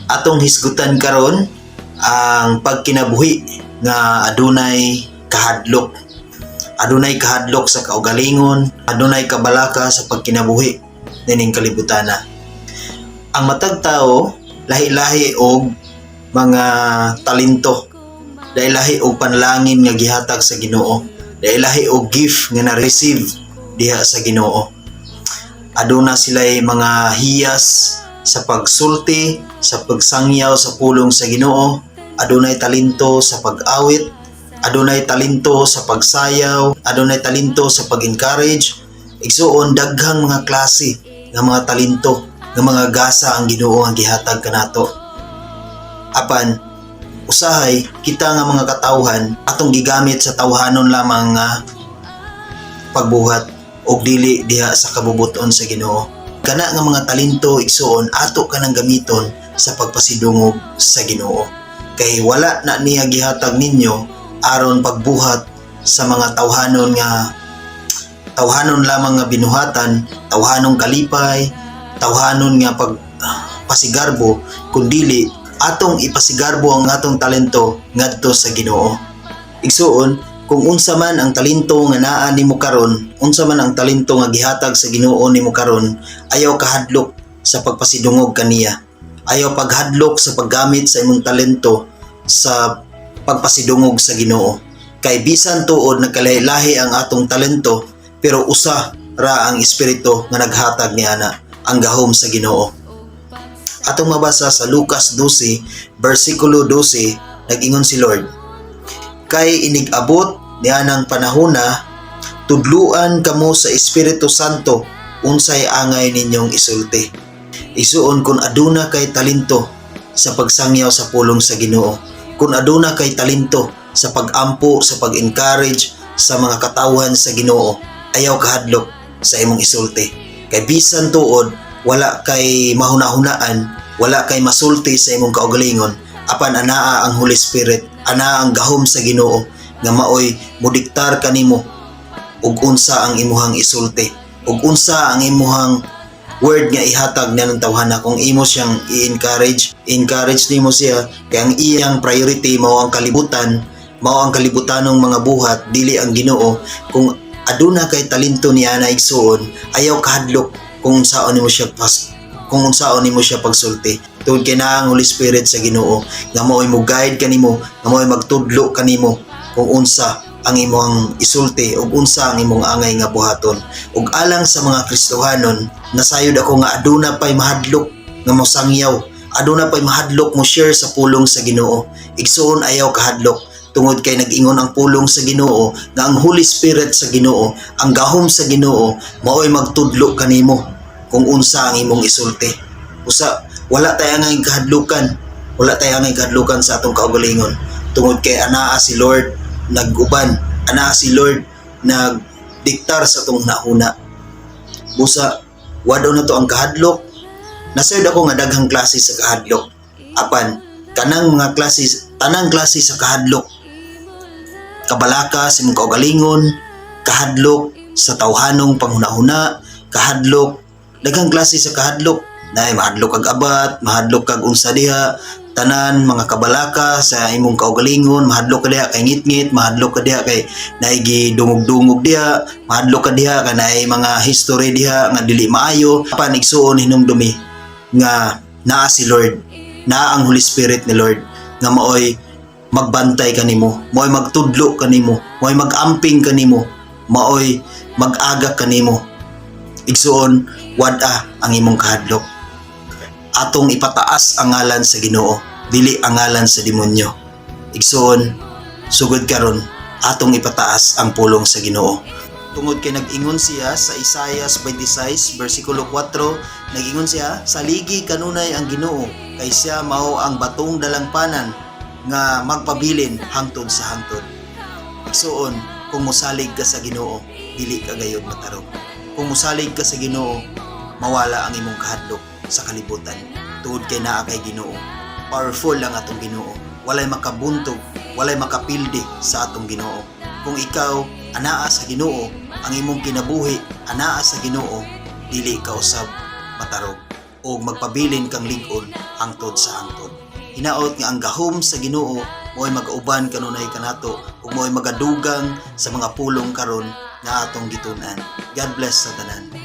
Atong hisgutan karon ang pagkinabuhi nga adunay kahadlok. Adunay kahadlok sa kaugalingon, adunay kabalaka sa pagkinabuhi nining kalibutana. Ang matag tao lahi-lahi og mga talento, lahi-lahi og panalangin nga gihatag sa Ginoo, lahi-lahi og gift nga na-receive diha sa Ginoo. Aduna sila'y mga hiyas sa pagsulti, sa pagsangyaw sa pulong sa Ginoo, adunay talento sa pag-awit, adunay talento sa pagsayaw, adunay talento sa pag-encourage. Igsuon, daghang mga klase nga mga talento, nga mga gasa ang Ginoo ang gihatag kanato. Apan usahay kita nga mga katawhan, atong gigamit sa tawhanon lamang nga pagbuhat og dili diha sa kabubuton sa Ginoo. Kana nga mga talento, igsuon, ato kanang gamiton sa pagpasidungog sa Ginoo. Kay wala na niya gihatag ninyo aron pagbuhat sa mga tawhanon nga tawhanon lamang nga binuhatan, tawhanong kalipay, tawhanon nga pag pasigarbo, kundili atong ipasigarbo ang atong talento ngadto sa Ginoo. Igsuon, kung unsa man ang talento nga naa nimo karon, unsa man ang talento nga gihatag sa Ginoo nimo karon, ayaw kahadlok sa pagpasidungog kaniya. Ayaw paghadlok sa paggamit sa imong talento sa pagpasidungog sa Ginoo. Kay bisan tuod nagkalahi-lahi ang atong talento, pero usa ra ang espiritu nga naghatag niana, ang gahom sa Ginoo. Atong mabasa sa Lucas 12, versikulo 12, nag-ingon si Lord, "Kay inig-abot nianang panahona, tudluan kamo sa Espiritu Santo unsay angay ninyong isulti." Igsuon, kung aduna kay talento sa pagsangyaw sa pulong sa Ginoo, kung aduna kay talento sa pag-ampo, sa pag-encourage sa mga katawhan sa Ginoo, ayaw kahadlok sa imong isulti. Kay bisan tuod wala kay mahuna-hunaan, wala kay masulti sa imong kaugalingon, apan anaa ang Holy Spirit, anaa ang gahom sa Ginoo nga maoy mudiktar kanimo ug unsa ang imuhang isulti ug unsa ang imuhang word nga ihatag niya ng tawhana. Kung imo siyang i-encourage, encourage nimo siya, kay ang iyang priority mao ang kalibutan, mao ang kalibutanong mga buhat, dili ang Ginoo. Kung aduna kay talento niya na, igsuon, ayaw kahadlok kung unsaon nimo siya pagsulti, tungod kay naa ang Holy Spirit sa Ginoo nga maoy mo guide kanimo, nga maoy magtudlo kanimo kung unsa ang imong isulti ug unsa ang imong angay nga buhaton. Ug alang sa mga Kristohanon, nasayod ako nga aduna pay mahadlok nga mosangyaw, aduna pay mahadlok mo share sa pulong sa Ginoo. Igsuon, ayaw kahadlok, tungod kay nag-ingon ang pulong sa Ginoo nga ang Holy Spirit sa Ginoo, ang gahom sa Ginoo, maoy magtudlo kanimo kung unsa ang imong isulti. Usa wala tay angay kahadlukan, wala tay angay kahadlukan sa atong kaugalingon, tungod kay anaa si Lord nag-uban, anaa si Lord nagdiktar sa atong hunahuna. Busa wad-o na to ang kahadlok. Nasayod ako nga daghang klase sa kahadlok, apan kanang mga klase, tanang klase sa kahadlok, kabalaka sa imong kaugalingon, kahadlok sa tawhanong panghunahuna, kahadlok, daghang klase sa kahadlok nay, mahadlok kag abat, mahadlok kag unsa diha, tanan mga kabalaka sa imong kaugalingon, mahadlok ka diha kay ngitngit, mahadlok ka diha kay naay dungog-dungog diha, mahadlok ka diha kay naay mga history diha nga dili maayo. Apan igsuon, hinumdumi nga naa si Lord, naa ang Holy Spirit ni Lord nga maoy magbantay kanimo, maoy magtudlo kanimo, maoy magamping kanimo, maoy mag-aga kanimo. Igsuon, wad-a ang imong kahadlok. Atong ipataas ang ngalan sa Ginoo, dili ang ngalan sa demonyo. Igsuon, sugod karon atong ipataas ang pulong sa Ginoo. Tungod kay nag-ingon siya sa Isaias 26 versikulo 4, nag-ingon siya, "Saligi kanunay ang Ginoo, kay siya mao ang batong dalangpanan nga magpabilin hangtod sa hangtod." Igsuon, kung mosalig ka sa Ginoo, dili ka gayod matarog. Kung mosalig ka sa Ginoo, mawala ang imong kahadlok sa kalibutan. Tungod kay naa kay Ginoo. Powerful ang atong Ginoo. Walay makabuntog, walay makapildi sa atong Ginoo. Kung ikaw anaa sa Ginoo, ang imong kinabuhi anaa sa Ginoo, dili ka usab matarog. ug magpabilin kang lig-on hangtod sa hangtod. Hinaot nga ang gahom sa Ginoo mo'y magauban kanunay kanato ug mo'y magadugang sa mga pulong karon nga atong gitun-an. God bless sa tanan.